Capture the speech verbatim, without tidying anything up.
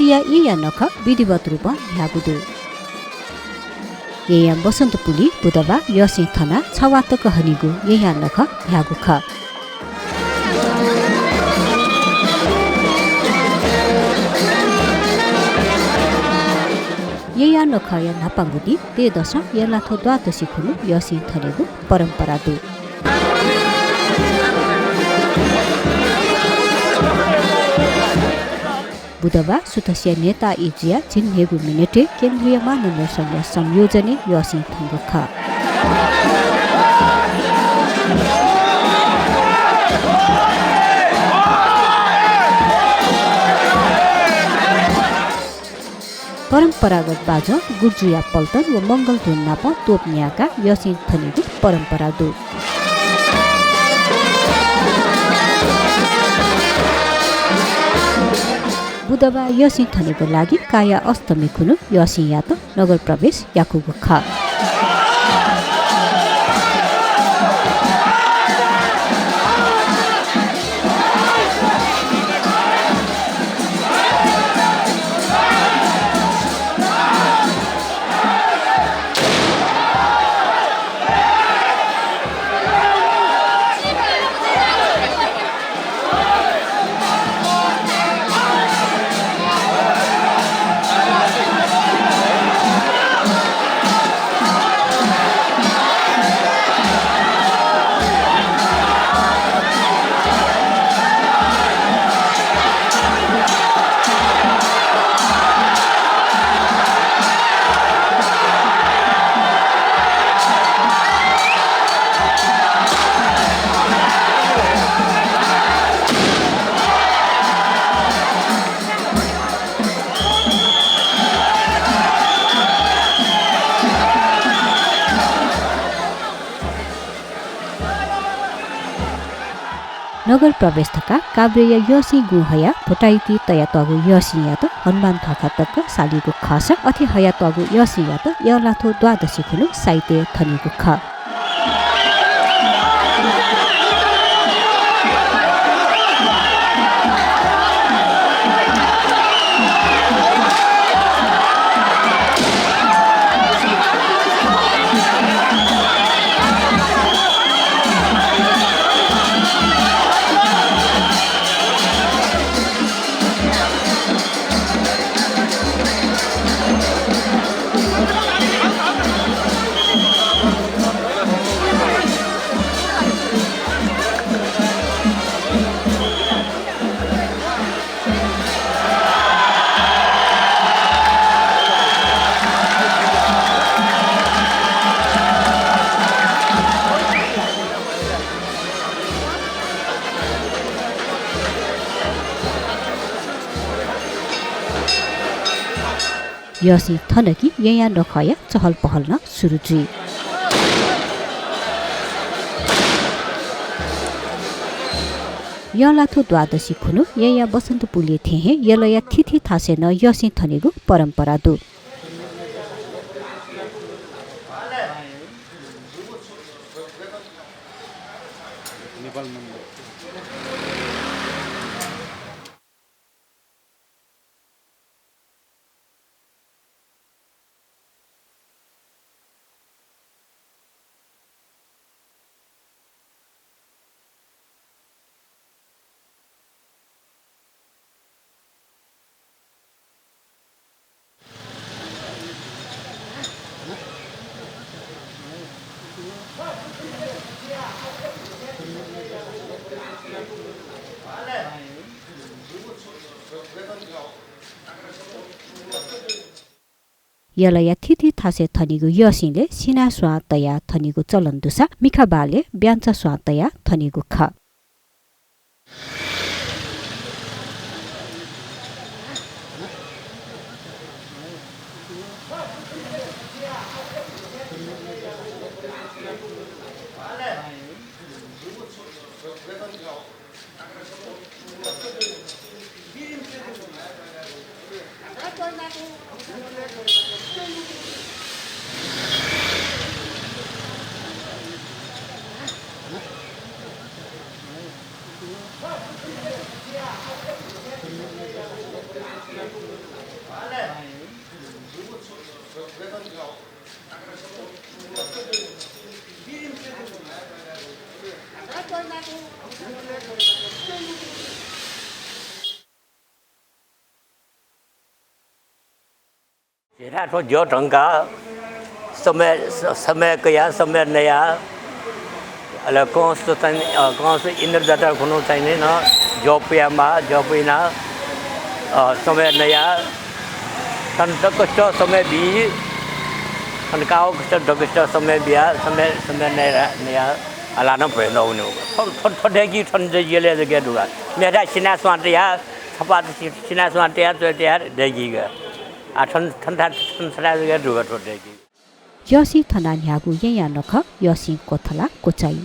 या येँया नखः विधिवत रूपं न्ह्याःगु दु। येँया बसन्तपुलय् बुधबार यःसिं थनाः छवाः तक हनीगु येँया नखः न्ह्याःगु खः। येँया नखःया न्हापांगु दिं तयेदसं याँलाथ्व द्वादशी खुन्हु यःसिं थनेगु परम्परा दु। बुधबार सुथसिया न्हय्ताः ई जुयाः झिंन्हय्गू मिनेटय् केन्द्रीय मानन्धर संघया संयोजनय् यःसिं थंगु खः। परम्परागत बाजं, गुर्जुया पल्टन व मंगल धुन नाप तोप न्यायेकाः यःसिं थनेगु परम्परा दु। बुधबार यःसिं थनेगु लागि काया अष्टमी खुन्हु यःसिंयात नगर प्रवेश याकूगु खः। नगर प्रवेश धकाः काभ्रेया यःसिं गुँ हयाः भुताइति तयातःगु यःसिंयात हनुमान ध्वाखा तक सालीगु खःसा अथे हयातःगु यःसिंयात याँलाथ्व द्वादशी खुन्हु साइत थनीगु खः। यःसिं थन कि येँया नखःया चहलपहल नं सुरु जुइ। याँलाथ्व द्वादशी खुन्हु येँया बसन्तपुलय् थें हे यलया थीथी थासय् नं यःसिं थनेगु परम्परा दु। यलया थीथी थासय् थनीगु यःसिंलय् सिनास्वां तयाः थनीगु चलन दुसा मिखा बालय् ब्यांचा स्वां तयाः थनीगु खः। झीथाय् थ्व ज्यः धंकाः समय, स-, समय कयाः, समय नयाः, अले कंस चाहिँ, अ, कंस इन्द्रजात्रा खुन्हु चाहिँ नि नं ज्यः पुयामाः, ज्यः पुइनाः, अ, समय नयाः, थन दक्वसित समय बी, थन काःगुसित दक्वसित समय बियाः, समय, समय नया-, नयाः, अले नं भ्वय् नवनेगु। थ्व, थ्व, थ्व दय्‌की थन यलय् जक दुगु। मेथाय् सिनास्वां तयाः, छपाः सि-, सिनास्वां तयाः, च्वय् तयाः दय्‌कीगु। आः थन, थन था-, थन थथे जक दुगु थ्व दय्‌की। यःसिं थनाः न्ह्याःगु येँया नखः यःसिं क्वथलाः क्वचाइ।